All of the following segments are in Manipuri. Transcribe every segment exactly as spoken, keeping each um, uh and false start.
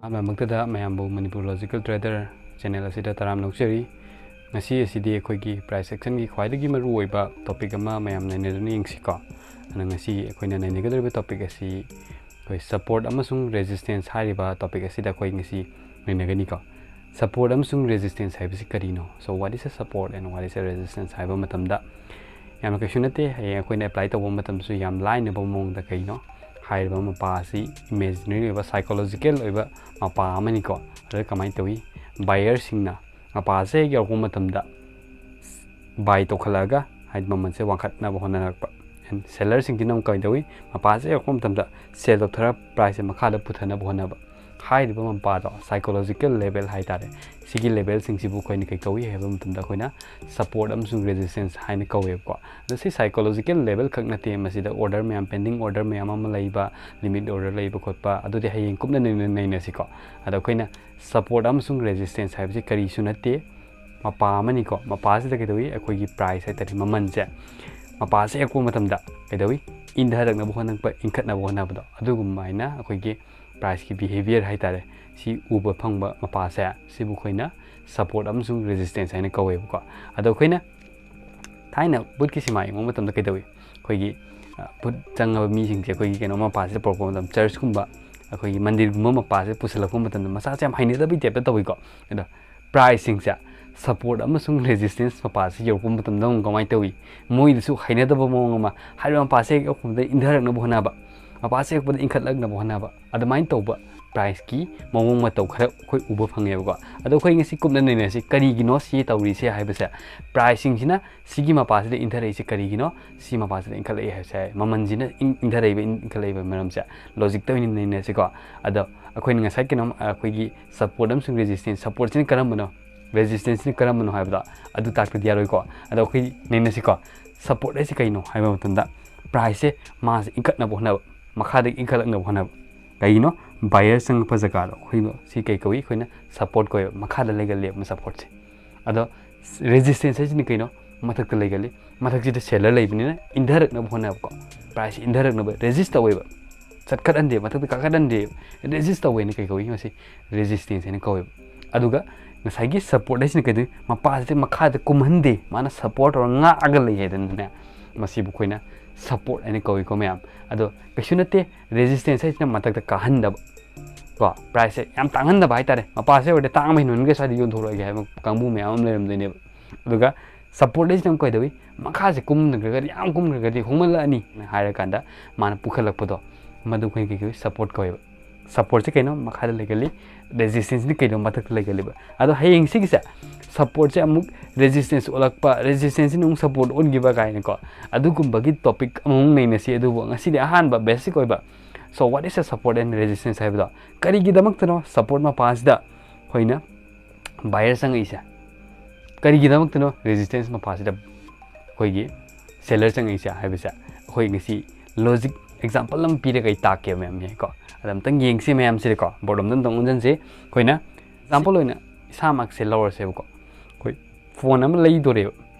ꯑꯍꯥꯟꯕꯃꯛꯇꯗ ꯃꯌꯥꯝꯕꯨ ꯃꯅꯤꯄꯨꯔ ꯂꯣꯖꯤꯀꯦꯜ ꯇ꯭ꯔꯦꯗꯔ ꯆꯦꯅꯦꯜ ꯑꯁꯤꯗ ꯇꯔꯥꯝꯅ ꯑꯣꯛꯆꯔꯤ꯫ ꯉꯁꯤ ꯑꯁꯤꯗꯤ ꯑꯩꯈꯣꯏꯒꯤ ꯄ꯭ꯔꯥꯏꯁ ꯑꯦꯛꯁꯟꯒꯤ ꯈ꯭ꯋꯥꯏꯗꯒꯤ ꯃꯔꯨꯑꯣꯏꯕ ꯇꯣꯄꯤꯛ ꯑꯃ ꯃꯌꯥꯝ ꯅꯩꯅꯗꯨꯅ ꯌꯦꯡꯁꯤꯀꯣ꯫ ꯑꯗꯨꯅ ꯉꯁꯤ ꯑꯩꯈꯣꯏꯅ ꯅꯩꯅꯒꯗꯧꯔꯤꯕ ꯇꯣꯄꯤꯛ ꯑꯁꯤ ꯑꯩꯈꯣꯏ ꯁꯄꯣꯔꯠ ꯑꯃꯁꯨꯡ ꯔꯦꯖꯤꯁꯇꯦꯟꯁ ꯍꯥꯏꯔꯤꯕ ꯇꯣꯄꯤꯛ ꯑꯁꯤꯗ ꯑꯩꯈꯣꯏ ꯉꯁꯤ ꯅꯩꯅꯒꯅꯤꯀꯣ꯫ ꯁꯄꯣꯔꯠ ꯑꯃꯁꯨꯡ ꯔꯦꯖꯤꯁꯇꯦꯟꯁ ꯍꯥꯏꯕꯁꯤ ꯀꯔꯤꯅꯣ? So what is a support and what is a resistance ꯍꯥꯏꯕ ꯃꯇꯝꯗ ꯌꯥꯝꯅ ꯀꯩꯁꯨ ꯅꯠꯇꯦ꯫ ꯍꯌꯦꯡ ꯑꯩꯈꯣꯏꯅ ꯑꯦꯄ꯭ꯂꯥꯏ ꯇꯧꯕ ꯃꯇꯝꯗꯁꯨ ꯌꯥꯝ ꯂꯥꯏꯅꯕ ꯃꯑꯣꯡꯗ ꯀꯩꯅꯣ ꯍꯥꯏꯔꯤꯕ ꯃꯄꯥ ꯑꯁꯤ ꯏꯃꯦꯖꯤꯅꯔꯤ ꯑꯣꯏꯕ, ꯁꯥꯏꯀꯣꯂꯣꯖꯤꯀꯦꯜ ꯑꯣꯏꯕ ꯃꯄꯥ ꯑꯃꯅꯤꯀꯣ꯫ ꯑꯗꯨꯗ ꯀꯃꯥꯏꯅ ꯇꯧꯏ? ꯕꯥꯌꯔꯁꯤꯡꯅ ꯃꯄꯥꯁꯦ ꯍꯦꯛ ꯌꯧꯔꯛꯄ ꯃꯇꯝꯗ ꯕꯥꯏ ꯇꯧꯈꯠꯂꯛꯑꯒ, ꯍꯥꯏꯗꯤ ꯃꯃꯜꯁꯦ ꯋꯥꯡꯈꯠꯅꯕ ꯍꯣꯠꯅꯔꯛꯄ, and ꯁꯦꯂꯔꯁꯤꯡꯁꯤꯅ ꯑꯃꯨꯛ ꯀꯃꯥꯏꯅ ꯇꯧꯏ? ꯃꯄꯥꯁꯦ ꯌꯧꯔꯛꯄ ꯃꯇꯝꯗ ꯁꯦꯜ ꯇꯧꯊꯔ ꯄ꯭ꯔꯥꯏꯁꯁꯦ ꯃꯈꯥꯗ ꯄꯨꯊꯅꯕ ꯍꯣꯠꯅꯕ꯫ ꯍꯥꯏꯔꯤꯕ ꯃꯄꯥꯗꯣ, ꯁꯥꯏꯀꯣꯂꯣꯖꯤꯀꯦꯜ ꯂꯦꯚꯦꯜ ꯍꯥꯏꯇꯥꯔꯦ, ꯁꯤꯒꯤ ꯂꯦꯚꯦꯜꯁꯤꯡꯁꯤꯕꯨ ꯑꯩꯈꯣꯏꯅ ꯀꯩ ꯀꯧꯏ ꯍꯥꯏꯕ ꯃꯇꯝꯗ ꯑꯩꯈꯣꯏꯅ ꯁꯄꯣꯔꯠ ꯑꯃꯁꯨꯡ ꯔꯦꯖꯤꯁꯇꯦꯟꯁ ꯍꯥꯏꯅ ꯀꯧꯋꯦꯕꯀꯣ꯫ ꯑꯗꯣ ꯁꯤ ꯁꯥꯏꯀꯣꯂꯣꯖꯤꯀꯦꯜ ꯂꯦꯚꯦꯜ ꯈꯛ ꯅꯠꯇꯦ, ꯃꯁꯤꯗ ꯑꯣꯔꯗꯔ ꯃꯌꯥꯝ, ꯄꯦꯟꯗꯤꯡ ꯑꯣꯔꯗꯔ ꯃꯌꯥꯝ ꯑꯃ ꯂꯩꯕ, ꯂꯤꯃꯤꯠ ꯑꯣꯔꯗꯔ ꯂꯩꯕ ꯈꯣꯠꯄ, ꯑꯗꯨꯗꯤ ꯍꯌꯦꯡ ꯀꯨꯞꯅ ꯅꯩꯅ-, ꯅꯩꯅꯁꯤꯀꯣ꯫ ꯑꯗꯣ ꯑꯩꯈꯣꯏꯅ ꯁꯄꯣꯔꯠ ꯑꯃꯁꯨꯡ ꯔꯦꯖꯤꯁꯇꯦꯟꯁ ꯍꯥꯏꯕꯁꯤ ꯀꯔꯤꯁꯨ ꯅꯠꯇꯦ, ꯃꯄꯥ ꯑꯃꯅꯤꯀꯣ꯫ ꯃꯄꯥꯁꯤꯗ ꯀꯩꯗꯧꯏ? ꯑꯩꯈꯣꯏꯒꯤ ꯄ꯭ꯔꯥꯏꯁ ꯍꯥꯏꯇꯥꯔꯦ, ꯃꯃꯜꯁꯦ, ꯃꯄꯥꯁꯦ ꯌꯧꯔꯛꯄ ꯃꯇꯝꯗ ꯀꯩꯗꯧꯏ? ꯏꯟꯊꯔꯛꯅꯕ ꯍꯣꯠꯅꯔꯛꯄ, ꯏꯟꯈꯠꯅꯕ ꯍꯣꯠꯅꯕꯗꯣ, ꯑꯗꯨꯒꯨꯝꯃꯥꯏꯅ ꯑꯩꯈꯣꯏꯒꯤ ꯄ꯭ꯔꯥꯏꯁꯀꯤ ꯕꯤꯍꯦꯕꯤꯌꯔ ꯍꯥꯏꯇꯥꯔꯦ, ꯁꯤ ꯎꯕ ꯐꯪꯕ ꯃꯄꯥꯁꯦ, ꯁꯤꯕꯨ ꯑꯩꯈꯣꯏꯅ ꯁꯄꯣꯔꯠ ꯑꯃꯁꯨꯡ ꯔꯦꯖꯤꯁꯇꯦꯟꯁ ꯍꯥꯏꯅ ꯀꯧꯋꯦꯕꯀꯣ꯫ ꯑꯗꯣ ꯑꯩꯈꯣꯏꯅ ꯊꯥꯏꯅ ꯕꯨꯠꯀꯤ ꯁꯤꯃꯥ ꯌꯦꯡꯕ ꯃꯇꯝꯗ ꯀꯩꯗꯧꯏ? ꯑꯩꯈꯣꯏꯒꯤ, ꯑ, ꯕꯨꯠ ꯆꯪꯉꯕ ꯃꯤꯁꯤꯡꯁꯦ ꯑꯩꯈꯣꯏꯒꯤ ꯀꯩꯅꯣ ꯃꯄꯥꯁꯤꯗ ꯄꯨꯔꯛꯄ ꯃꯇꯝꯗ, ꯆꯔꯆꯀꯨꯝꯕ, ꯑꯩꯈꯣꯏꯒꯤ ꯃꯟꯗꯤꯔꯒꯨꯝꯕ ꯃꯄꯥꯁꯤꯗ ꯄꯨꯁꯤꯜꯂꯛꯄ ꯃꯇꯝꯗ ꯃꯁꯥꯁꯦ ꯌꯥꯝ ꯍꯩꯅꯗꯕꯒꯤ ꯇꯥꯏꯞꯇ ꯇꯧꯏꯀꯣ꯫ ꯑꯗꯣ ꯄ꯭ꯔꯥꯏꯁꯁꯤꯡꯁꯦ, ꯁꯄꯣꯔꯠ ꯑꯃꯁꯨꯡ ꯔꯦꯖꯤꯁꯇꯦꯟꯁ ꯃꯄꯥꯁꯤ ꯌꯧꯔꯛꯄ ꯃꯇꯝꯗ ꯑꯃꯨꯛ ꯀꯃꯥꯏꯅ ꯇꯧꯏ? ꯃꯣꯏꯗꯁꯨ ꯍꯩꯅꯗꯕ ꯃꯑꯣꯡ ꯑꯃ, ꯍꯥꯏꯔꯤꯕ ꯃꯄꯥꯁꯦ ꯍꯦꯛ ꯌꯧꯔꯛꯄꯗ ꯏꯟꯊꯔꯛꯅꯕ ꯍꯣꯠꯅꯕ, ꯃꯄꯥꯁꯦ ꯌꯧꯔꯛꯄꯗ ꯏꯟꯈꯠꯂꯛꯅꯕ ꯍꯣꯠꯅꯕ, ꯑꯗꯨꯃꯥꯏꯅ ꯇꯧꯕ ꯄ꯭ꯔꯥꯏꯁꯀꯤ ꯃꯑꯣꯡ ꯃꯇꯧ ꯈꯔ ꯑꯩꯈꯣꯏ ꯎꯕ ꯐꯪꯉꯦꯕꯀꯣ꯫ ꯑꯗꯣ ꯑꯩꯈꯣꯏ ꯉꯁꯤ ꯀꯨꯞꯅ ꯅꯩꯅꯁꯤ, ꯀꯔꯤꯒꯤꯅꯣ ꯁꯤ ꯇꯧꯔꯤꯁꯦ ꯍꯥꯏꯕꯁꯦ, ꯄ꯭ꯔꯥꯏꯁꯁꯤꯡꯁꯤꯅ ꯁꯤꯒꯤ ꯃꯄꯥꯁꯤꯗ ꯏꯟꯊꯔꯛꯏꯁꯦ ꯀꯔꯤꯒꯤꯅꯣ, ꯁꯤ ꯃꯄꯥꯁꯤꯗ ꯏꯟꯈꯠꯂꯛꯏ ꯍꯥꯏꯕꯁꯦ, ꯃꯃꯜꯁꯤꯅ ꯏꯟ-, ꯏꯟꯊꯔꯛꯏꯕ, ꯏꯟ-, ꯏꯟꯈꯠꯂꯛꯏꯕ ꯃꯔꯝꯁꯦ ꯂꯣꯖꯤꯛꯇ ꯑꯣꯏꯅ ꯅꯩꯅꯁꯤꯀꯣ꯫ ꯑꯗꯣ ꯑꯩꯈꯣꯏꯅ ꯉꯁꯥꯏ ꯀꯩꯅꯣꯝ, ꯑꯩꯈꯣꯏꯒꯤ ꯁꯄꯣꯔꯠ ꯑꯃꯁꯨꯡ ꯔꯦꯖꯤꯁꯇꯦꯟꯁ, ꯁꯄꯣꯔꯠꯁꯤꯅ ꯀꯔꯝꯕꯅꯣ, ꯔꯦꯖꯤꯁꯇꯦꯟꯁꯁꯤꯅ ꯀꯔꯝꯕꯅꯣ ꯍꯥꯏꯕꯗꯣ ꯑꯗꯨ ꯇꯥꯛꯇꯗꯤ ꯌꯥꯔꯣꯏꯀꯣ꯫ ꯑꯗꯣ ꯑꯩꯈꯣꯏ ꯅꯩꯅꯁꯤꯀꯣ, ꯁꯄꯣꯔꯠ ꯍꯥꯏꯁꯦ ꯀꯩꯅꯣ ꯍꯥꯏꯕ ꯃꯇꯝꯗ, ꯄ꯭ꯔꯥꯏꯁꯁꯦ ꯃꯥꯁꯦ ꯏꯟꯈꯠꯅꯕ ꯍꯣꯠꯅꯕ, ꯃꯈꯥꯗꯒꯤ ꯏꯟꯈꯠꯂꯛꯅꯕ ꯍꯣꯠꯅꯕ꯫ ꯀꯩꯒꯤꯅꯣ? ꯕꯥꯌꯔ ꯆꯪꯉꯛꯄ ꯖꯒꯥꯗꯣ ꯑꯩꯈꯣꯏ ꯁꯤ ꯀꯩ ꯀꯧꯏ? ꯑꯩꯈꯣꯏꯅ ꯁꯄꯣꯔꯠ ꯀꯧꯋꯦꯕ, ꯃꯈꯥꯗ ꯂꯩꯒꯜꯂꯦꯕ ꯁꯄꯣꯔꯠꯁꯦ꯫ ꯑꯗꯣ ꯔꯦꯖꯤꯁꯇꯦꯟꯁ ꯍꯥꯏꯁꯤꯅ ꯀꯩꯅꯣ? ꯃꯊꯛꯇ ꯂꯩꯒꯜꯂꯤ, ꯃꯊꯛꯁꯤꯗ ꯁꯦꯂꯔ ꯂꯩꯕꯅꯤꯅ ꯏꯟꯊꯔꯛꯅꯕ ꯍꯣꯠꯅꯕꯀꯣ, ꯄ꯭ꯔꯥꯏꯁ ꯏꯟꯊꯔꯛꯅꯕ ꯔꯦꯖꯤꯁ ꯇꯧꯋꯦꯕ꯫ ꯆꯠꯈꯠꯍꯟꯗꯦ, ꯃꯊꯛꯇ ꯀꯥꯈꯠꯍꯟꯗꯦ, ꯔꯦꯖꯤꯁ ꯇꯧꯕ ꯍꯥꯏꯅ ꯀꯩ ꯀꯧꯏ? ꯃꯁꯤ ꯔꯦꯖꯤꯁꯇꯦꯟꯁ ꯍꯥꯏꯅ ꯀꯧꯋꯦꯕ꯫ ꯑꯗꯨꯒ ꯉꯁꯥꯏꯒꯤ ꯁꯞꯄꯣꯔꯠ ꯍꯥꯏꯁꯤꯅ ꯀꯩꯗꯧꯏ? ꯃꯄꯥꯁꯤꯗ ꯃꯈꯥꯗ ꯀꯨꯝꯍꯟꯗꯦ, ꯃꯥꯅ ꯁꯞꯄꯣꯔꯠ ꯇꯧꯔ ꯉꯥꯛꯑꯒ ꯂꯩ ꯍꯥꯏꯗꯅꯅꯦ, ꯃꯁꯤꯕꯨ ꯑꯩꯈꯣꯏꯅ ꯁꯞꯄꯣꯔꯠ ꯍꯥꯏꯅ ꯀꯧꯏꯀꯣ ꯃꯌꯥꯝ꯫ ꯑꯗꯣ ꯀꯩꯁꯨ ꯅꯠꯇꯦ, ꯔꯦꯖꯤꯁꯇꯦꯟꯁ ꯍꯥꯏꯁꯤꯅ ꯃꯊꯛꯇ ꯀꯥꯍꯟꯗꯕ ꯀꯣ, ꯄ꯭ꯔꯥꯏꯁꯁꯦ ꯌꯥꯝ ꯇꯥꯡꯍꯟꯗꯕ ꯍꯥꯏꯇꯥꯔꯦ꯫ ꯃꯄꯥꯁꯦ ꯑꯣꯏꯔꯗꯤ ꯇꯥꯡꯕ ꯍꯦꯟꯃꯟꯈ꯭ꯔꯦ, ꯁ꯭ꯋꯥꯏꯗ ꯌꯣꯟꯊꯣꯛꯂꯛꯑꯒꯦ ꯍꯥꯏꯕ ꯀꯥꯡꯕꯨ ꯃꯌꯥꯝ ꯑꯃ ꯂꯩꯔꯝꯗꯣꯏꯅꯦꯕ꯫ ꯑꯗꯨꯒ ꯁꯞꯄꯣꯔꯠ ꯍꯥꯏꯁꯤꯅ ꯑꯃꯨꯛ ꯀꯩꯗꯧꯏ? ꯃꯈꯥꯁꯦ ꯀꯨꯝꯈ꯭ꯔꯒꯗꯤ, ꯌꯥꯝ ꯀꯨꯝꯈ꯭ꯔꯒꯗꯤ ꯍꯣꯡꯃꯜꯂꯛꯑꯅꯤ ꯍꯥꯏꯔꯀꯥꯟꯗ ꯃꯥꯅ ꯄꯨꯈꯠꯂꯛꯄꯗꯣ, ꯃꯗꯨ ꯑꯩꯈꯣꯏꯅ ꯀꯩ ꯀꯧꯏ? ꯁꯞꯄꯣꯔꯠ ꯀꯧꯋꯦꯕ꯫ ꯁꯞꯄꯣꯔꯠꯁꯦ ꯀꯩꯅꯣ? ꯃꯈꯥꯗ ꯂꯩꯒꯜꯂꯤ, ꯔꯦꯖꯤꯁꯇꯦꯟꯁꯅꯤ ꯀꯩꯅꯣ? ꯃꯊꯛꯇ ꯂꯩꯒꯜꯂꯤꯕ꯫ ꯑꯗꯣ ꯍꯌꯦꯡ ꯁꯤꯒꯤꯁꯦ ꯁꯞꯄꯣꯔꯠꯁꯦ ꯑꯃꯨꯛ ꯔꯦꯖꯤꯁꯇꯦꯟꯁ ꯑꯣꯜꯂꯛꯄ, ꯔꯦꯖꯤꯁꯇꯦꯟꯁꯁꯤꯅ ꯑꯃꯨꯛ ꯁꯞꯄꯣꯔꯠ ꯑꯣꯟꯈꯤꯕ ꯀꯥꯏꯅꯀꯣ, ꯑꯗꯨꯒꯨꯝꯕꯒꯤ ꯇꯣꯄꯤꯛ ꯑꯃꯃꯨꯛ ꯅꯩꯅꯁꯤ꯫ ꯑꯗꯨꯕꯨ ꯉꯁꯤꯗꯤ ꯑꯍꯥꯟꯕ ꯕꯦꯁꯤꯛ ꯑꯣꯏꯕ, so what is a support and resistance ꯍꯥꯏꯕꯗꯣ, ꯀꯔꯤꯒꯤꯗꯃꯛꯇꯅꯣ ꯁꯞꯄꯣꯔꯠ ꯃꯄꯥꯁꯤꯗ ꯑꯩꯈꯣꯏꯅ ꯕꯥꯌꯔ ꯆꯪꯉꯛꯏꯁꯦ? ꯀꯔꯤꯒꯤꯗꯃꯛꯇꯅꯣ ꯔꯦꯖꯤꯁꯇꯦꯟꯁ ꯃꯄꯥꯁꯤꯗ ꯑꯩꯈꯣꯏꯒꯤ ꯁꯦꯂꯔ ꯆꯪꯉꯛꯏꯁꯦ ꯍꯥꯏꯕꯁꯦ ꯑꯩꯈꯣꯏ ꯉꯁꯤ ꯂꯣꯖꯤꯛ ꯑꯦꯛꯖꯥꯝꯄꯜ ꯑꯃ ꯄꯤꯔꯒ ꯑꯩ ꯇꯥꯛꯀꯦꯕ ꯃꯌꯥꯝ, ꯌꯥꯏꯀꯣ? ꯑꯗ ꯑꯝꯇꯪ ꯌꯦꯡꯁꯤ ꯃꯌꯥꯝꯁꯤꯗꯀꯣ, ꯕꯣꯔꯗ ꯑꯝꯇ ꯑꯝꯇꯪ ꯑꯣꯟꯁꯤꯟꯁꯤ꯫ ꯑꯩꯈꯣꯏꯅ ꯑꯦꯛꯖꯥꯝꯄꯜ ꯑꯣꯏꯅ ꯏꯁꯥꯃꯛꯁꯦ ꯂꯧꯔꯁꯦꯕꯀꯣ꯫ ꯑꯩꯈꯣꯏ ꯐꯣꯟ ꯑꯃ ꯂꯩꯗꯣꯔꯦꯕ,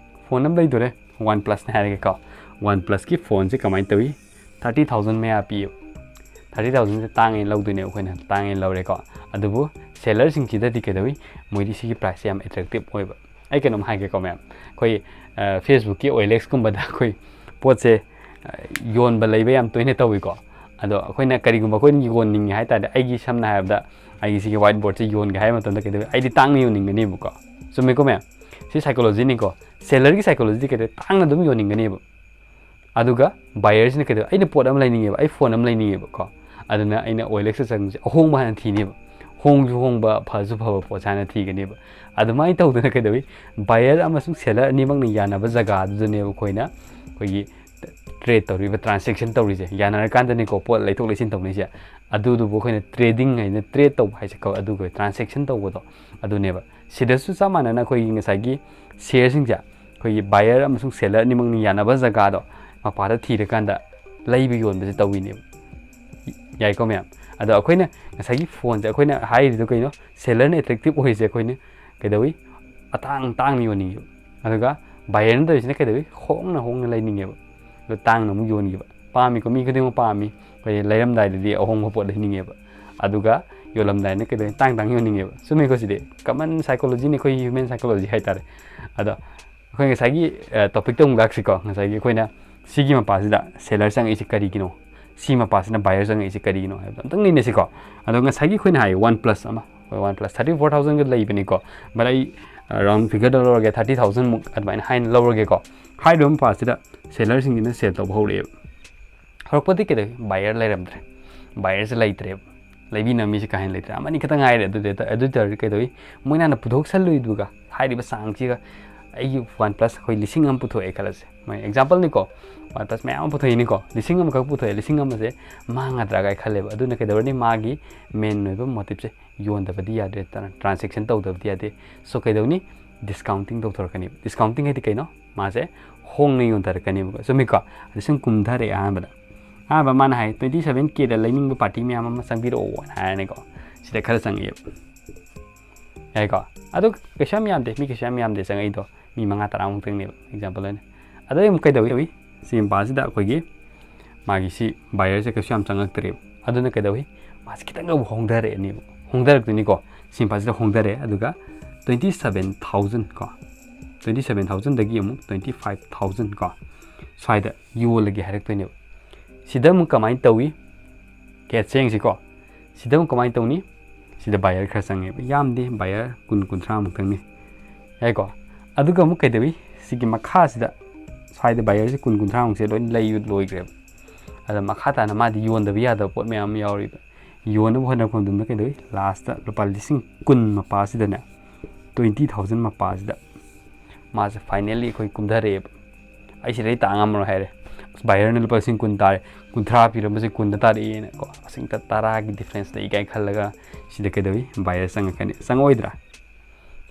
ꯐꯣꯟ ꯑꯃ ꯂꯩꯗꯣꯔꯦ, ꯋꯥꯟ ꯄ꯭ꯂꯁꯅꯦ ꯍꯥꯏꯔꯒꯦꯀꯣ꯫ ꯋꯥꯟ ꯄ꯭ꯂꯁꯀꯤ ꯐꯣꯟꯁꯦ ꯀꯃꯥꯏꯅ ꯇꯧꯏ? ꯊꯥꯔꯇꯤ ꯊꯥꯎꯖꯟ ꯃꯌꯥ ꯄꯤꯌꯦꯕ꯫ ꯊꯥꯔꯇꯤ ꯊꯥꯎꯖꯟꯁꯦ ꯇꯥꯡꯉꯦꯅ ꯂꯧꯗꯣꯏꯅꯦꯕ ꯑꯩꯈꯣꯏꯅ, ꯇꯥꯡꯉꯦꯅ ꯂꯧꯔꯦꯀꯣ꯫ ꯑꯗꯨꯕꯨ ꯁꯦꯂꯔꯁꯤꯡꯁꯤꯗꯗꯤ ꯀꯩꯗꯧꯏ? ꯃꯣꯏꯗꯤ ꯁꯤꯒꯤ ꯄ꯭ꯔꯥꯏꯁꯁꯦ ꯌꯥꯝ ꯑꯦꯇ꯭ꯔꯦꯛꯇꯤꯞ ꯑꯣꯏꯕ꯫ ꯑꯩ ꯀꯩꯅꯣꯝ ꯍꯥꯏꯒꯦꯀꯣ ꯃꯌꯥꯝ, ꯑꯩꯈꯣꯏ, ꯑ, ꯐꯦꯁꯕꯨꯛꯀꯤ ꯑꯣ ꯑꯦꯜ ꯑꯦꯛꯁꯀꯨꯝꯕꯗ ꯑꯩꯈꯣꯏ ꯄꯣꯠꯁꯦ, ꯑ, ꯌꯣꯟꯕ ꯂꯩꯕ ꯌꯥꯝ ꯇꯣꯏꯅ ꯇꯧꯏꯀꯣ꯫ ꯑꯗꯣ ꯑꯩꯈꯣꯏꯅ ꯀꯔꯤꯒꯨꯝꯕ ꯑꯩꯈꯣꯏꯅ ꯌꯣꯟꯅꯤꯡꯉꯦ ꯍꯥꯏ ꯇꯥꯔꯗꯤ, ꯑꯩꯒꯤ ꯁꯝꯅ ꯍꯥꯏꯔꯕꯗ ꯑꯩꯒꯤ ꯁꯤꯒꯤ ꯋꯥꯏꯠ ꯕꯣꯔꯗꯁꯦ ꯌꯣꯟꯒꯦ ꯍꯥꯏꯕ ꯃꯇꯝꯗ ꯀꯩꯗꯧꯏ? ꯑꯩꯗꯤ ꯇꯥꯡꯅ ꯌꯣꯟꯅꯤꯡꯒꯅꯦꯕꯀꯣ꯫ ꯆꯨꯝꯃꯦꯀꯣ ꯃꯌꯥꯝ? ꯁꯤ ꯁꯥꯏꯀꯣꯂꯣꯖꯤꯅꯤꯀꯣ꯫ ꯁꯦꯂꯔꯒꯤ ꯁꯥꯏꯀꯣꯂꯣꯖꯤꯗꯤ ꯀꯩꯗꯧꯏ? ꯇꯥꯡꯅ ꯑꯗꯨꯝ ꯌꯣꯟꯅꯤꯡꯒꯅꯦꯕ꯫ ꯑꯗꯨꯒ ꯕꯥꯌꯔꯁꯤꯅ ꯀꯩꯗꯧꯏ? ꯑꯩꯅ ꯄꯣꯠ ꯑꯃ ꯂꯩꯅꯤꯡꯉꯦꯕ, ꯑꯩ ꯐꯣꯟ ꯑꯃ ꯂꯩꯅꯤꯡꯉꯦꯕꯀꯣ꯫ ꯑꯗꯨꯅ ꯑꯩꯅ ꯑꯣ ꯑꯦꯜ ꯑꯦꯛꯁꯇ ꯆꯪꯕꯁꯦ ꯑꯍꯣꯡꯕ ꯍꯥꯟꯅ ꯊꯤꯅꯦꯕ꯫ ꯍꯣꯡꯁꯨ ꯍꯣꯡꯕ, ꯐꯁꯨ ꯐꯕ ꯄꯣꯠꯁꯦ ꯍꯥꯟꯅ ꯊꯤꯒꯅꯦꯕ꯫ ꯑꯗꯨꯃꯥꯏꯅ ꯇꯧꯗꯅ ꯀꯩꯗꯧꯏ? ꯕꯥꯌꯔ ꯑꯃꯁꯨꯡ ꯁꯦꯂꯔ ꯑꯅꯤꯃꯛꯅ ꯌꯥꯅꯕ ꯖꯒꯥꯗꯨꯗꯅꯦꯕ ꯑꯩꯈꯣꯏꯅ ꯑꯩꯈꯣꯏꯒꯤ ꯇ꯭ꯔꯦꯠ ꯇꯧꯔꯤꯕ, ꯇ꯭ꯔꯥꯟꯁꯦꯛꯁꯟ ꯇꯧꯔꯤꯁꯦ꯫ ꯌꯥꯅꯔꯀꯥꯟꯗꯅꯤꯀꯣ ꯄꯣꯠ ꯂꯩꯊꯣꯛ ꯂꯩꯁꯤꯟ ꯇꯧꯅꯩꯁꯦ꯫ ꯑꯗꯨꯗꯨꯕꯨ ꯑꯩꯈꯣꯏꯅ ꯇ꯭ꯔꯦꯗꯤꯡ ꯍꯥꯏꯅ, ꯇ꯭ꯔꯦꯠ ꯇꯧꯕ ꯍꯥꯏꯁꯦ ꯀꯧ-, ꯑꯗꯨꯒ ꯇ꯭ꯔꯥꯟꯁꯦꯛꯁꯟ ꯇꯧꯕꯗꯣ ꯑꯗꯨꯅꯦꯕ꯫ ꯁꯤꯗꯁꯨ ꯆꯞ ꯃꯥꯟꯅꯅ ꯑꯩꯈꯣꯏꯒꯤ ꯉꯁꯥꯏꯒꯤ ꯁꯦꯌꯔꯁꯤꯡꯁꯦ, ꯑꯩꯈꯣꯏꯒꯤ ꯕꯥꯌꯔ ꯑꯃꯁꯨꯡ ꯁꯦꯂꯔ ꯑꯅꯤꯃꯛꯅ ꯌꯥꯅꯕ ꯖꯒꯥꯗꯣ ꯃꯄꯥꯗ ꯊꯤꯔꯀꯥꯟꯗ ꯂꯩꯕ ꯌꯣꯟꯕꯁꯦ ꯇꯧꯋꯤꯅꯦꯕ꯫ ꯌꯥꯏꯀꯣ ꯃꯌꯥꯝ? ꯑꯗꯣ ꯑꯩꯈꯣꯏꯅ ꯉꯁꯥꯏꯒꯤ ꯐꯣꯟꯁꯦ ꯑꯩꯈꯣꯏꯅ ꯍꯥꯏꯔꯤꯗꯣ ꯀꯩꯅꯣ? ꯁꯦꯂꯔꯅ ꯑꯦꯇ꯭ꯔꯦꯛꯇꯤꯞ ꯑꯣꯏꯔꯤꯁꯦ ꯑꯩꯈꯣꯏꯅ ꯀꯩꯗꯧꯏ? ꯑꯇꯥꯡ ꯇꯥꯡꯅ ꯌꯣꯟꯅꯤꯡꯉꯦꯕ꯫ ꯑꯗꯨꯒ ꯕꯥꯌꯔꯅ ꯇꯧꯔꯤꯁꯤꯅ ꯀꯩꯗꯧꯏ? ꯍꯣꯡꯅ ꯍꯣꯡꯅ ꯂꯩꯅꯤꯡꯉꯦꯕ, ꯑꯗꯣ ꯇꯥꯡꯅ ꯑꯃꯨꯛ ꯌꯣꯟꯈꯤꯕ꯫ ꯄꯥꯝꯃꯤꯀꯣ, ꯃꯤ ꯈꯨꯗꯤꯡꯃꯛ ꯄꯥꯝꯃꯤ꯫ ꯑꯩꯈꯣꯏ ꯂꯩꯔꯝꯗꯥꯏꯗꯗꯤ ꯑꯍꯣꯡꯕ ꯄꯣꯠ ꯂꯩꯅꯤꯡꯉꯦꯕ, ꯑꯗꯨꯒ ꯌꯣꯜꯂꯝꯗꯥꯏꯅ ꯀꯩꯗꯧꯅꯤ, ꯇꯥꯡ ꯇꯥꯡ ꯌꯣꯟꯅꯤꯡꯉꯦꯕ꯫ ꯆꯨꯝꯃꯤꯀꯣ, ꯁꯤꯗꯤ common psychologyꯅꯤ, ꯑꯩꯈꯣꯏ human psychology ꯍꯥꯏꯇꯥꯔꯦ꯫ ꯑꯗꯣ ꯑꯩꯈꯣꯏ ꯉꯁꯥꯏꯒꯤ topicꯇ ꯑꯃꯨꯛ ꯂꯥꯛꯁꯤꯀꯣ꯫ ꯉꯁꯥꯏꯒꯤ ꯑꯩꯈꯣꯏꯅ ꯁꯤꯒꯤ ꯃꯄꯥꯁꯤꯗ seller ꯆꯪꯉꯛꯏꯁꯦ ꯀꯔꯤꯒꯤꯅꯣ, ꯁꯤ ꯃꯄꯥꯁꯤꯅ buyer ꯆꯪꯉꯛꯏꯁꯦ ꯀꯔꯤꯒꯤꯅꯣ ꯍꯥꯏꯕꯗꯣ ꯑꯝꯇꯪ ꯅꯩꯅꯁꯤꯀꯣ꯫ ꯑꯗꯣ ꯉꯁꯥꯏꯒꯤ ꯑꯩꯈꯣꯏꯅ ꯍꯥꯏ OnePlus ꯑꯃ, ꯍꯣꯏ, OnePlus thirty four thousandꯒ ꯂꯩꯕꯅꯤꯀꯣ, but ꯑꯩ round figureꯗ ꯂꯧꯔꯒꯦ, thirty thousandꯃꯨꯛ ꯑꯗꯨꯃꯥꯏꯅ ꯍꯥꯏꯅ ꯂꯧꯔꯒꯦꯀꯣ꯫ ꯍꯥꯏꯔꯤꯕ ꯃꯄꯥꯁꯤꯗ sellerꯁꯤꯡꯁꯤꯅ sell ꯇꯧꯕ ꯍꯧꯔꯛꯑꯦꯕ꯫ ꯍꯧꯔꯛꯄꯗꯤ ꯀꯩꯗꯧꯏ, buyer ꯂꯩꯔꯝꯗ꯭ꯔꯦ, buyerꯁꯦ ꯂꯩꯇ꯭ꯔꯦꯕ, ꯂꯩꯕꯤꯅꯕ ꯃꯤꯁꯦ ꯀꯥ ꯍꯦꯟꯅ ꯂꯩꯇ꯭ꯔꯦ, ꯑꯃꯅꯤ ꯈꯛꯇ ꯉꯥꯏꯔꯦ꯫ ꯑꯗꯨꯗꯤ ꯑꯗꯨ ꯑꯣꯏꯇꯥꯔꯗꯤ ꯀꯩꯗꯧꯏ, ꯃꯣꯏꯅ ꯍꯥꯟꯅ ꯄꯨꯊꯣꯛꯁꯜꯂꯨꯏꯗꯨꯒ ꯍꯥꯏꯔꯤꯕ ꯆꯥꯡꯁꯤꯒ ꯑꯩꯒꯤ OnePlus ꯑꯩꯈꯣꯏ ꯂꯤꯁꯤꯡ ꯑꯃ ꯄꯨꯊꯣꯛꯑꯦ ꯈꯜꯂꯁꯦ, ꯃꯣꯏ exampleꯅꯤꯀꯣ, OnePlus ꯃꯌꯥꯝ ꯑꯃ ꯄꯨꯊꯣꯛꯏꯅꯤꯀꯣ, ꯂꯤꯁꯤꯡ ꯑꯃꯈꯛ ꯄꯨꯊꯣꯛꯑꯦ, ꯂꯤꯁꯤꯡ ꯑꯃꯁꯦ ꯃꯥꯡꯒꯗ꯭ꯔꯥ ꯀꯥꯏ ꯈꯜꯂꯦꯕ꯫ ꯑꯗꯨꯅ ꯀꯩꯗꯧꯔꯅꯤ, ꯃꯥꯒꯤ main ꯑꯣꯏꯕ motiveꯁꯦ ꯌꯣꯟꯗꯕꯗꯤ ꯌꯥꯗ꯭ꯔꯦ, transaction ꯇꯧꯗꯕꯗꯤ ꯌꯥꯗꯦ꯫ So ꯀꯩꯗꯧꯅꯤ, discounting ꯇꯧꯊꯣꯔꯛꯀꯅꯤ꯫ Discounting ꯍꯥꯏꯗꯤ ꯀꯩꯅꯣ? ꯃꯥꯁꯦ ꯍꯣꯡꯅ ꯌꯣꯟꯊꯔꯛꯀꯅꯦꯕꯀꯣ, ꯆꯨꯝꯃꯤꯀꯣ? ꯑꯗ ꯁꯨꯝ ꯀꯨꯝꯊꯔꯛꯑꯦ ꯑꯍꯥꯟꯕꯗ꯫ ꯑꯍꯥꯟꯕ ꯃꯥꯅ ꯍꯥꯏ, "twenty seven Kꯗ ꯂꯩꯅꯤꯡꯕ party ꯃꯌꯥꯝ ꯑꯃ ꯆꯪꯕꯤꯔꯛꯑꯣꯅ" ꯍꯥꯏꯔꯅꯤꯀꯣ꯫ ꯁꯤꯗ ꯈꯔ ꯆꯪꯉꯛꯑꯦꯕ꯫ ꯌꯥꯏꯀꯣ? ꯑꯗꯣ ꯀꯩꯁꯨ ꯌꯥꯝ ꯌꯥꯝꯗꯦ, ꯃꯤ ꯀꯩꯁꯨ ꯌꯥꯝ ꯌꯥꯝꯗꯦ ꯆꯪꯉꯛꯏꯗꯣ, ꯃꯤ ꯃꯉꯥ ꯇꯔꯥꯃꯨꯛꯇꯪꯅꯦꯕ, example ꯑꯣꯏꯅ꯫ ꯑꯗꯩ ꯑꯃꯨꯛ ꯀꯩꯗꯧꯏ? ꯁꯤ ꯃꯄꯥꯁꯤꯗ ꯑꯩꯈꯣꯏꯒꯤ ꯃꯥꯒꯤ ꯁꯤ buyerꯁꯦ ꯀꯩꯁꯨ ꯌꯥꯝ ꯆꯪꯉꯛꯇ꯭ꯔꯦꯕ꯫ ꯑꯗꯨꯅ ꯀꯩꯗꯧꯏ? ꯃꯥꯁꯦ ꯈꯤꯇꯪ ꯑꯃꯨꯛ ꯍꯣꯡꯊꯔꯛꯑꯅꯦꯕ, ꯍꯣꯡꯊꯔꯛꯇꯣꯏꯅꯤꯀꯣ꯫ ꯁꯤ ꯃꯄꯥꯁꯤꯗ ꯍꯣꯡꯊꯔꯛꯑꯦ, ꯑꯗꯨꯒ twenty seven thousand ꯀꯣ, twenty seven thousandꯗꯒꯤ ꯑꯃꯨꯛ twenty five thousand ꯀꯣ, ꯁ꯭ꯋꯥꯏꯗ ꯌꯣꯜꯂꯒꯦ ꯍꯥꯏꯔꯛꯇꯣꯏꯅꯦꯕ꯫ ꯁꯤꯗ ꯑꯃꯨꯛ ꯀꯃꯥꯏꯅ ꯇꯧꯏ? ꯀꯦꯠꯁꯦ ꯌꯦꯡꯁꯤꯀꯣ꯫ ꯁꯤꯗ ꯑꯃꯨꯛ ꯀꯃꯥꯏꯅ ꯇꯧꯅꯤ? ꯁꯤꯗ buyer ꯈꯔ ꯆꯪꯉꯦꯕ, ꯌꯥꯝꯗꯦ, buyer ꯀꯨꯟ ꯀꯨꯟꯊ꯭ꯔꯥꯃꯨꯛꯇꯪꯅꯤ, ꯌꯥꯏꯀꯣ? ꯑꯗꯨꯒ ꯑꯃꯨꯛ ꯀꯩꯗꯧꯏ? ꯁꯤꯒꯤ ꯃꯈꯥꯁꯤꯗ ꯁ꯭ꯋꯥꯏꯗ buyerꯁꯦ ꯀꯨꯟ ꯀꯨꯟꯊ꯭ꯔꯥꯃꯨꯛꯁꯦ ꯂꯣꯏ ꯂꯩ ꯂꯣꯏꯈ꯭ꯔꯦꯕ꯫ ꯑꯗ ꯃꯈꯥ ꯇꯥꯅ ꯃꯥꯗꯤ ꯌꯣꯟꯗꯕ ꯌꯥꯗꯕ ꯄꯣꯠ ꯃꯌꯥꯝ ꯑꯃ ꯌꯥꯎꯔꯤꯕ꯫ ꯌꯣꯟꯅꯕ ꯍꯣꯠꯅꯔꯛꯄ ꯃꯇꯝꯗ ꯀꯩꯗꯧꯏ? Lastꯇ ꯂꯨꯄꯥ ꯂꯤꯁꯤꯡ ꯀꯨꯟ ꯃꯄꯥꯁꯤꯗꯅꯦ, twenty thousand ꯃꯄꯥꯁꯤꯗ ꯃꯥꯁꯦ finally ꯑꯩꯈꯣꯏ ꯀꯨꯝꯊꯔꯛꯑꯦꯕ꯫ "ꯑꯩ ꯁꯤꯗꯩ ꯇꯥ ꯉꯝꯃꯔꯣꯏ" ꯍꯥꯏꯔꯦ꯫ ꯑꯁ, buyerꯅ ꯂꯨꯄꯥ ꯂꯤꯁꯤꯡ ꯀꯨꯟ ꯇꯥꯔꯦ, ꯀꯨꯟꯊ꯭ꯔꯥ ꯄꯤꯔꯝꯕꯁꯦ ꯀꯨꯟꯗ ꯇꯥꯔꯛꯑꯦꯅ ꯀꯣ, ꯑꯁꯤꯡꯇ ꯇꯔꯥꯒꯤ difference ꯂꯩ ꯀꯥꯏꯅ ꯈꯜꯂꯒ ꯁꯤꯗ ꯀꯩꯗꯧꯏ? Buyer ꯆꯪꯉꯛꯀꯅꯤ, ꯆꯪꯉꯛꯑꯣꯏꯗ꯭ꯔꯥ?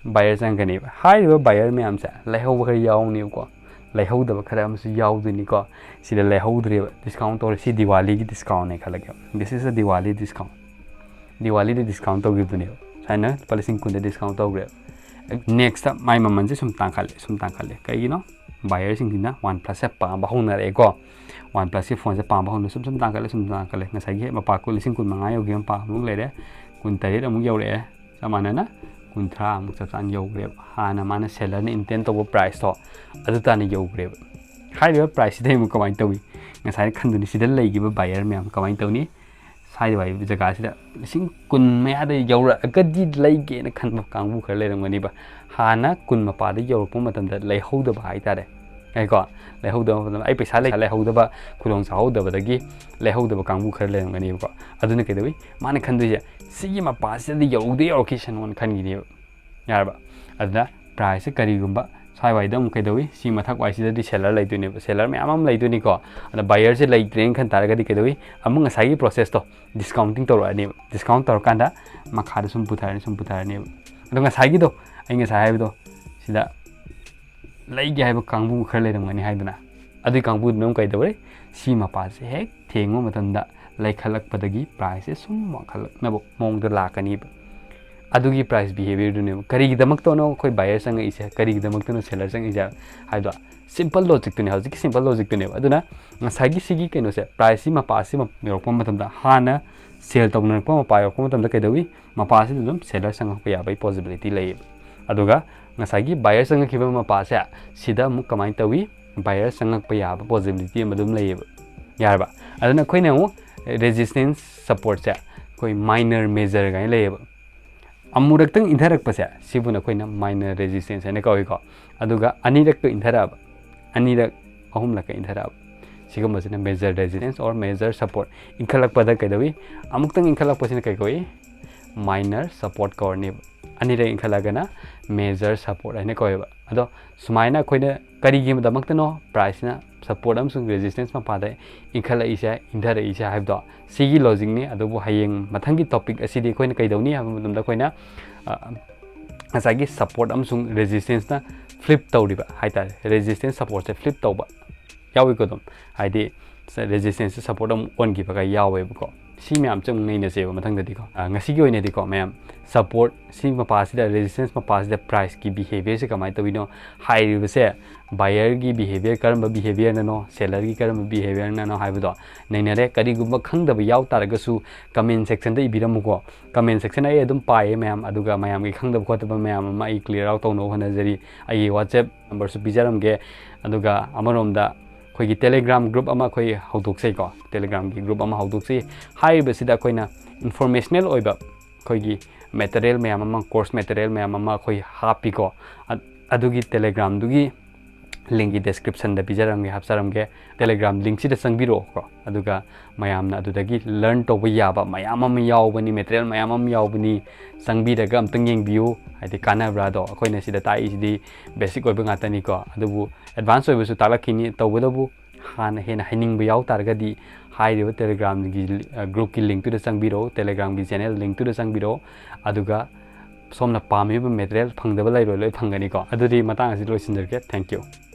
Buyer ꯆꯪꯉꯛꯀꯅꯦꯕ꯫ ꯍꯥꯏꯔꯤꯕ buyer ꯃꯌꯥꯝꯁꯦ ꯂꯩꯍꯧꯕ ꯈꯔ ꯌꯥꯎꯅꯦꯕꯀꯣ, ꯂꯩꯍꯧꯗꯕ ꯈꯔ ꯑꯃꯁꯨ ꯌꯥꯎꯗꯣꯏꯅꯤꯀꯣ꯫ ꯁꯤꯗ ꯂꯩꯍꯧꯗ꯭ꯔꯦꯕ, discount ꯇꯧꯔꯦ, ꯁꯤ ꯗꯤꯋꯥꯂꯤꯒꯤ discountꯅꯦ ꯈꯜꯂꯒꯦ, this is a Diwali discount꯫ ꯗꯤꯋꯥꯂꯤꯗ discount ꯇꯧꯈꯤꯕꯗꯨꯅꯦꯕ꯫ ꯁꯨꯃꯥꯏꯅ ꯂꯨꯄꯥ ꯂꯤꯁꯤꯡ ꯀꯨꯟꯗ discount ꯇꯧꯈ꯭ꯔꯦꯕ꯫ Nextꯇ ꯃꯥꯏ ꯃꯃꯜꯁꯦ ꯁꯨꯝ ꯇꯥꯡꯈꯠꯂꯦ, ꯁꯨꯝ ꯇꯥꯡꯈꯠꯂꯦ꯫ ꯀꯩꯒꯤꯅꯣ? Buyerꯁꯤꯡꯁꯤꯅ OnePlusꯁꯦ ꯄꯥꯝꯕ ꯍꯧꯅꯔꯛꯑꯦꯀꯣ꯫ ꯋꯥꯟ ꯄ꯭ꯂꯁꯀꯤ ꯐꯣꯟꯁꯦ ꯄꯥꯝꯕ ꯍꯧꯅ ꯁꯨꯝ ꯁꯨꯝ ꯇꯥꯡꯈꯠꯂꯦ, ꯁꯨꯝ ꯇꯥꯡꯈꯠꯂꯦ꯫ ꯉꯁꯥꯏꯒꯤ ꯍꯦꯛ ꯃꯄꯥ ꯀꯨꯟ, ꯂꯤꯁꯤꯡ ꯀꯨꯟ ꯃꯉꯥ ꯌꯧꯈꯤꯕ ꯃꯄꯥ ꯑꯃꯨꯛ ꯂꯩꯔꯦ, ꯀꯨꯟ ꯇꯔꯦꯠ ꯑꯃꯨꯛ ꯌꯧꯔꯛꯑꯦ, ꯆꯞ ꯃꯥꯟꯅꯅ ꯀꯨꯟꯊ꯭ꯔꯥ ꯑꯃꯨꯛ ꯆꯞ ꯆꯥꯅ ꯌꯧꯈ꯭ꯔꯦꯕ꯫ ꯍꯥꯟꯅ ꯃꯥꯅ ꯁꯦꯂꯔꯅ ꯏꯟꯇꯦꯟ ꯇꯧꯕ ꯄ꯭ꯔꯥꯏꯁꯇꯣ ꯑꯗꯨ ꯇꯥꯅ ꯌꯧꯈ꯭ꯔꯦꯕ꯫ ꯍꯥꯏꯔꯤꯕ ꯄ꯭ꯔꯥꯏꯁꯁꯤꯗ ꯑꯃꯨꯛ ꯀꯃꯥꯏꯅ ꯇꯧꯏ? ꯉꯁꯥꯏꯅ ꯈꯟꯗꯣꯏꯅꯤ, ꯁꯤꯗ ꯂꯩꯈꯤꯕ ꯕꯥꯌꯔ ꯃꯌꯥꯝ ꯀꯃꯥꯏꯅ ꯇꯧꯅꯤ? ꯁ꯭ꯋꯥꯏꯗ ꯋꯥꯏ ꯖꯒꯥꯁꯤꯗ ꯂꯤꯁꯤꯡ ꯀꯨꯟ ꯃꯌꯥꯗ ꯌꯧꯔꯛꯑꯒꯗꯤ ꯂꯩꯒꯦꯅ ꯈꯟꯕ ꯀꯥꯡꯕꯨ ꯈꯔ ꯂꯩꯔꯝꯒꯅꯤꯕ꯫ ꯍꯥꯟꯅ ꯀꯨꯟ ꯃꯄꯥꯗ ꯌꯧꯔꯛꯄ ꯃꯇꯝꯗ ꯂꯩꯍꯧꯗꯕ ꯍꯥꯏꯇꯥꯔꯦ꯫ ꯉꯥꯏꯀꯣ, ꯂꯩꯍꯧꯗꯕ ꯃꯇꯝꯗ ꯑꯩ ꯄꯩꯁꯥ ꯂꯩ, ꯂꯩꯍꯧꯗꯕ, ꯈꯨꯗꯣꯡ ꯆꯥꯍꯧꯗꯕꯗꯒꯤ ꯂꯩꯍꯧꯗꯕ ꯀꯥꯡꯕꯨ ꯈꯔ ꯂꯩꯔꯝꯒꯅꯦꯕꯀꯣ꯫ ꯑꯗꯨꯅ ꯀꯩꯗꯧꯏ? ꯃꯥꯅ ꯈꯟꯗꯣꯏꯁꯦ, "ꯁꯤꯒꯤ ꯃꯄꯥꯁꯤꯗꯗꯤ ꯌꯧꯗ ꯌꯧꯔꯛꯈꯤꯁꯅꯣꯅ" ꯈꯟꯈꯤꯅꯦꯕ꯫ ꯌꯥꯔꯕ? ꯑꯗꯨꯅ ꯄ꯭ꯔꯥꯏꯁꯁꯦ ꯀꯔꯤꯒꯨꯝꯕ ꯁ꯭ꯋꯥꯏꯋꯥꯏꯗ ꯑꯃꯨꯛ ꯀꯩꯗꯧꯏ? ꯁꯤ ꯃꯊꯛ ꯋꯥꯏꯁꯤꯗꯗꯤ ꯁꯦꯂꯔ ꯂꯩꯗꯣꯏꯅꯦꯕ, ꯁꯦꯂꯔ ꯃꯌꯥꯝ ꯑꯃ ꯂꯩꯗꯣꯏꯅꯤꯀꯣ꯫ ꯑꯗ ꯕꯥꯌꯔꯁꯦ ꯂꯩꯇ꯭ꯔꯦꯅ ꯈꯟ ꯇꯥꯔꯒꯗꯤ ꯀꯩꯗꯧꯏ? ꯑꯃꯨꯛ ꯉꯁꯥꯏꯒꯤ ꯄ꯭ꯔꯣꯁꯦꯁꯇꯣ ꯗꯤꯁꯀꯥꯎꯟꯇꯤꯡ ꯇꯧꯔꯛꯑꯅꯦꯕ꯫ ꯗꯤꯁꯀꯥꯎꯟ ꯇꯧꯔꯀꯥꯟꯗ ꯃꯈꯥꯗ ꯁꯨꯝ ꯄꯨꯊꯔꯅꯤ, ꯁꯨꯝ ꯄꯨꯊꯔꯅꯦꯕ꯫ ꯑꯗꯣ ꯉꯁꯥꯏꯒꯤꯗꯣ, ꯑꯩ ꯉꯁꯥꯏ ꯍꯥꯏꯕꯗꯣ, ꯁꯤꯗ ꯂꯩꯒꯦ ꯍꯥꯏꯕ ꯀꯥꯡꯕꯨ ꯈꯔ ꯂꯩꯔꯝꯒꯅꯤ ꯍꯥꯏꯗꯅ, ꯑꯗꯨꯒꯤ ꯀꯥꯡꯕꯨꯗꯨꯅ ꯑꯃꯨꯛ ꯀꯩꯗꯧꯔꯦ? ꯁꯤ ꯃꯄꯥꯁꯦ ꯍꯦꯛ ꯊꯦꯡꯕ ꯃꯇꯝꯗ ꯂꯩꯈꯠꯂꯛꯄꯗꯒꯤ ꯄ꯭ꯔꯥꯏꯁꯁꯦ ꯁꯨꯝ ꯋꯥꯡꯈꯠꯂꯛꯅꯕ ꯃꯑꯣꯡꯗ ꯂꯥꯛꯀꯅꯤꯕ꯫ ꯑꯗꯨꯒꯤ ꯄ꯭ꯔꯥꯏꯁ ꯕꯤꯍꯦꯕꯤꯌꯔꯗꯨꯅꯦꯕ꯫ ꯀꯔꯤꯒꯤꯗꯃꯛꯇꯅꯣ ꯑꯩꯈꯣꯏ ꯕꯥꯌꯔ ꯆꯪꯉꯛꯏꯁꯦ, ꯀꯔꯤꯒꯤꯗꯃꯛꯇꯅꯣ ꯁꯦꯂꯔ ꯆꯪꯉꯛꯏꯁꯦ ꯍꯥꯏꯕꯗꯣ, ꯁꯤꯝꯄꯜ ꯂꯣꯖꯤꯛꯇꯨꯅꯦ, ꯍꯧꯖꯤꯛꯀꯤ ꯁꯤꯝꯄꯜ ꯂꯣꯖꯤꯛꯇꯨꯅꯦꯕ꯫ ꯑꯗꯨꯅ ꯉꯁꯥꯏꯒꯤ ꯁꯤꯒꯤ ꯀꯩꯅꯣꯁꯦ, ꯄ꯭ꯔꯥꯏꯁꯁꯤ ꯃꯄꯥꯁꯤ ꯌꯧꯔꯛꯄ ꯃꯇꯝꯗ, ꯍꯥꯟꯅ ꯁꯦꯜ ꯇꯧꯅꯔꯛꯄ ꯃꯄꯥ ꯌꯧꯔꯛꯄ ꯃꯇꯝꯗ ꯀꯩꯗꯧꯏ? ꯃꯄꯥꯁꯤꯗ ꯑꯗꯨꯝ ꯁꯦꯂꯔ ꯆꯪꯉꯛꯄ ꯌꯥꯕꯒꯤ ꯄꯣꯁꯤꯕꯤꯂꯤꯇꯤ ꯂꯩꯌꯦꯕ꯫ ꯑꯗꯨꯒ ꯉꯁꯥꯏꯒꯤ ꯕꯥꯌꯔ ꯆꯪꯉꯛꯈꯤꯕ ꯃꯄꯥꯁꯦ, ꯁꯤꯗ ꯑꯃꯨꯛ ꯀꯃꯥꯏꯅ ꯇꯧꯏ? ꯕꯥꯌꯔ ꯆꯪꯉꯛꯄ ꯌꯥꯕ ꯄꯣꯁꯤꯕꯤꯂꯤꯇꯤ ꯑꯃ ꯑꯗꯨꯝ ꯂꯩꯌꯦꯕ꯫ ꯌꯥꯔꯕ? ꯑꯗꯨꯅ ꯑꯩꯈꯣꯏꯅ ꯑꯃꯨꯛ ꯔꯦꯖꯤꯁꯇꯦꯟꯁ ꯁꯄꯣꯔꯠꯁꯦ ꯑꯩꯈꯣꯏ ꯃꯥꯏꯅꯔ, ꯃꯦꯖꯔ ꯀꯥꯏꯅ ꯂꯩꯌꯦꯕ꯫ ꯑꯃꯨꯔꯛꯇꯪ ꯏꯟꯊꯔꯛꯄꯁꯦ, ꯁꯤꯕꯨꯅ ꯑꯩꯈꯣꯏꯅ ꯃꯥꯏꯅꯔ ꯔꯦꯖꯤꯁꯇꯦꯟꯁ ꯍꯥꯏꯅ ꯀꯧꯏꯀꯣ꯫ ꯑꯗꯨꯒ ꯑꯅꯤꯔꯛꯇ ꯏꯟꯊꯔꯛꯑꯕ, ꯑꯅꯤꯔꯛ, ꯑꯍꯨꯝꯂꯛꯀ ꯏꯟꯊꯔꯛꯑꯕ, ꯁꯤꯒꯨꯝꯕꯁꯤꯅ major resistance or major support. ꯏꯟꯈꯠꯂꯛꯄꯗ ꯀꯩꯗꯧꯏ? ꯑꯃꯨꯛꯇꯪ ꯏꯟꯈꯠꯂꯛꯄꯁꯤꯅ ꯀꯩ ꯀꯧꯏ? ꯃꯥꯏꯅꯔ ꯁꯄꯣꯔꯠ ꯀꯧꯔꯅꯦꯕ꯫ ꯑꯅꯤꯔꯛ ꯏꯟꯈꯠꯂꯒꯅ ꯃꯦꯖꯔ ꯁꯄꯣꯔꯠ ꯍꯥꯏꯅ ꯀꯧꯋꯦꯕ꯫ ꯑꯗꯣ ꯁꯨꯃꯥꯏꯅ ꯑꯩꯈꯣꯏꯅ ꯀꯔꯤꯒꯤꯗꯃꯛꯇꯅꯣ ꯄ꯭ꯔꯥꯏꯁꯁꯤꯅ ꯁꯄꯣꯔꯠ ꯑꯃꯁꯨꯡ ꯔꯦꯖꯤꯁꯇꯦꯟꯁ ꯃꯄꯥꯗ ꯏꯟꯈꯠꯂꯛꯏꯁꯦ, ꯏꯟꯊꯔꯛꯏꯁꯦ ꯍꯥꯏꯕꯗꯣ, ꯁꯤꯒꯤ ꯂꯣꯖꯤꯛꯅꯤ꯫ ꯑꯗꯨꯕꯨ ꯍꯌꯦꯡ ꯃꯊꯪꯒꯤ ꯇꯣꯄꯤꯛ ꯑꯁꯤꯗꯤ ꯑꯩꯈꯣꯏꯅ ꯀꯩꯗꯧꯅꯤ ꯍꯥꯏꯕ ꯃꯇꯝꯗ ꯑꯩꯈꯣꯏꯅ, ꯑ, ꯉꯁꯥꯏꯒꯤ ꯁꯄꯣꯔꯠ ꯑꯃꯁꯨꯡ ꯔꯦꯖꯤꯁꯇꯦꯟꯁꯅ ꯐ꯭ꯂꯤꯞ ꯇꯧꯔꯤꯕ ꯍꯥꯏꯇꯥꯔꯦ, ꯔꯦꯖꯤꯁꯇꯦꯟꯁ ꯁꯄꯣꯔꯠꯁꯦ ꯐ꯭ꯂꯤꯞ ꯇꯧꯕ ꯌꯥꯎꯏꯀꯣ꯫ ꯑꯗꯨꯝ ꯍꯥꯏꯗꯤ ꯔꯦꯖꯤꯁꯇꯦꯟꯁꯁꯦ ꯁꯄꯣꯔꯠ ꯑꯃꯨꯛ ꯑꯣꯟꯈꯤꯕꯒ ꯌꯥꯎꯋꯦꯕꯀꯣ꯫ ꯁꯤ ꯃꯌꯥꯝꯁꯦ ꯑꯃꯨꯛ ꯅꯩꯅꯁꯦꯕ ꯃꯊꯪꯗꯗꯤꯀꯣ꯫ ꯑ, ꯉꯁꯤꯒꯤ ꯑꯣꯏꯅꯗꯤꯀꯣ ꯃꯌꯥꯝ, ꯁꯄꯣꯔꯠ ꯁꯤ ꯃꯄꯥꯁꯤꯗ, ꯔꯦꯖꯤꯁꯇꯦꯟꯁ ꯃꯄꯥꯁꯤꯗ ꯄ꯭ꯔꯥꯏꯁꯀꯤ ꯕꯤꯍꯦꯕꯤꯌꯔꯁꯦ ꯀꯃꯥꯏꯅ ꯇꯧꯔꯤꯅꯣ ꯍꯥꯏꯔꯤꯕꯁꯦ, ꯕꯥꯌꯔꯒꯤ ꯕꯤꯍꯦꯕꯤꯌꯔ ꯀꯔꯝꯕ ꯕꯤꯍꯦꯕꯤꯌꯔꯅꯅꯣ, ꯁꯦꯂꯔꯒꯤ ꯀꯔꯝꯕ ꯕꯤꯍꯦꯕꯤꯌꯔꯅꯅꯣ ꯍꯥꯏꯕꯗꯣ ꯅꯩꯅꯔꯦ꯫ ꯀꯔꯤꯒꯨꯝꯕ ꯈꯪꯗꯕ ꯌꯥꯎ ꯇꯥꯔꯒꯁꯨ ꯀꯃꯦꯟ ꯁꯦꯛꯁꯟꯗ ꯏꯕꯤꯔꯝꯃꯨꯀꯣ꯫ ꯀꯃꯦꯟ ꯁꯦꯛꯁꯟ ꯑꯩ ꯑꯗꯨꯝ ꯄꯥꯏꯌꯦ ꯃꯌꯥꯝ, ꯑꯗꯨꯒ ꯃꯌꯥꯝꯒꯤ ꯈꯪꯗꯕ ꯈꯣꯠꯇꯕ ꯃꯌꯥꯝ ꯑꯃ ꯑꯩ ꯀ꯭ꯂꯤꯌꯥꯔ ꯑꯥꯎꯠ ꯇꯧꯅꯕ ꯍꯣꯠꯅꯖꯔꯤ꯫ ꯑꯩꯒꯤ ꯋꯥꯆꯦꯞ ꯅꯝꯕꯔꯁꯨ ꯄꯤꯖꯔꯝꯒꯦ꯫ ꯑꯗꯨꯒ ꯑꯃꯔꯣꯝꯗ ꯑꯩꯈꯣꯏꯒꯤ ꯇꯦꯂꯦꯒ꯭ꯔꯥꯝ ꯒ꯭ꯔꯨꯞ ꯑꯃ ꯑꯩꯈꯣꯏ ꯍꯧꯗꯣꯛꯆꯩꯀꯣ, ꯇꯦꯂꯦꯒ꯭ꯔꯥꯝꯒꯤ ꯒ꯭ꯔꯨꯞ ꯑꯃ ꯍꯧꯗꯣꯛꯆꯩ꯫ ꯍꯥꯏꯔꯤꯕꯁꯤꯗ ꯑꯩꯈꯣꯏꯅ ꯏꯟꯐꯣꯔꯃꯦꯁꯅꯦꯜ ꯑꯣꯏꯕ ꯑꯩꯈꯣꯏꯒꯤ ꯃꯦꯇꯔꯤꯌꯦꯜ ꯃꯌꯥꯝ ꯑꯃ, ꯀꯣꯔꯁ ꯃꯦꯇꯔꯤꯌꯦꯜ ꯃꯌꯥꯝ ꯑꯃ ꯑꯩꯈꯣꯏ ꯍꯥꯞꯄꯤꯀꯣ꯫ ꯑ-, ꯑꯗꯨꯒꯤ ꯇꯦꯂꯦꯒ꯭ꯔꯥꯝꯗꯨꯒꯤ ꯂꯤꯡꯒꯤ ꯗꯦꯁꯀ꯭ꯔꯤꯞꯁꯟꯗ ꯄꯤꯖꯔꯝꯒꯦ, ꯍꯥꯞꯆꯔꯝꯒꯦ꯫ ꯇꯦꯂꯦꯒ꯭ꯔꯥꯝ ꯂꯤꯡꯁꯤꯗ ꯆꯪꯕꯤꯔꯛꯑꯣꯀꯣ, ꯑꯗꯨꯒ ꯃꯌꯥꯝꯅ ꯑꯗꯨꯗꯒꯤ ꯂꯔꯟ ꯇꯧꯕ ꯌꯥꯕ ꯃꯌꯥꯝ ꯑꯃ ꯌꯥꯎꯕꯅꯤ, ꯃꯦꯇꯔꯤꯌꯦꯜ ꯃꯌꯥꯝ ꯑꯃ ꯌꯥꯎꯕꯅꯤ꯫ ꯆꯪꯕꯤꯔꯒ ꯑꯝꯇꯪ ꯌꯦꯡꯕꯤꯌꯨ, ꯍꯥꯏꯗꯤ ꯀꯥꯟꯅꯕ꯭ꯔꯥꯗꯣ꯫ ꯑꯩꯈꯣꯏꯅ ꯁꯤꯗ ꯇꯥꯛꯏꯁꯤꯗꯤ ꯕꯦꯁꯤꯛ ꯑꯣꯏꯕ ꯉꯥꯛꯇꯅꯤꯀꯣ, ꯑꯗꯨꯕꯨ ꯑꯦꯗꯚꯥꯟꯁ ꯑꯣꯏꯕꯁꯨ ꯇꯥꯛꯂꯛꯈꯤꯅꯤ꯫ ꯇꯧꯕꯇꯕꯨ ꯍꯥꯟꯅ ꯍꯦꯟꯅ ꯍꯩꯅꯤꯡꯕ ꯌꯥꯎ ꯇꯥꯔꯒꯗꯤ ꯍꯥꯏꯔꯤꯕ ꯇꯦꯂꯦꯒ꯭ꯔꯥꯝꯒꯤ, ꯑ, ꯒ꯭ꯔꯨꯞꯀꯤ ꯂꯤꯡꯛꯇꯨꯗ ꯆꯪꯕꯤꯔꯛꯑꯣ, ꯇꯦꯂꯦꯒ꯭ꯔꯥꯝꯒꯤ ꯆꯦꯅꯦꯜ ꯂꯤꯡꯛꯇꯨꯗ ꯆꯪꯕꯤꯔꯛꯑꯣ꯫ ꯑꯗꯨꯒ ꯁꯣꯝꯅ ꯄꯥꯝꯃꯤꯕ ꯃꯦꯇꯔꯤꯌꯦꯜ ꯐꯪꯗꯕ ꯂꯩꯔꯣꯏ, ꯂꯣꯏ ꯐꯪꯒꯅꯤꯀꯣ꯫ ꯑꯗꯨꯗꯤ ꯃꯇꯥꯡ ꯑꯁꯤꯗ ꯂꯣꯏꯁꯤꯟꯖꯔꯒꯦ꯫ Thank you꯫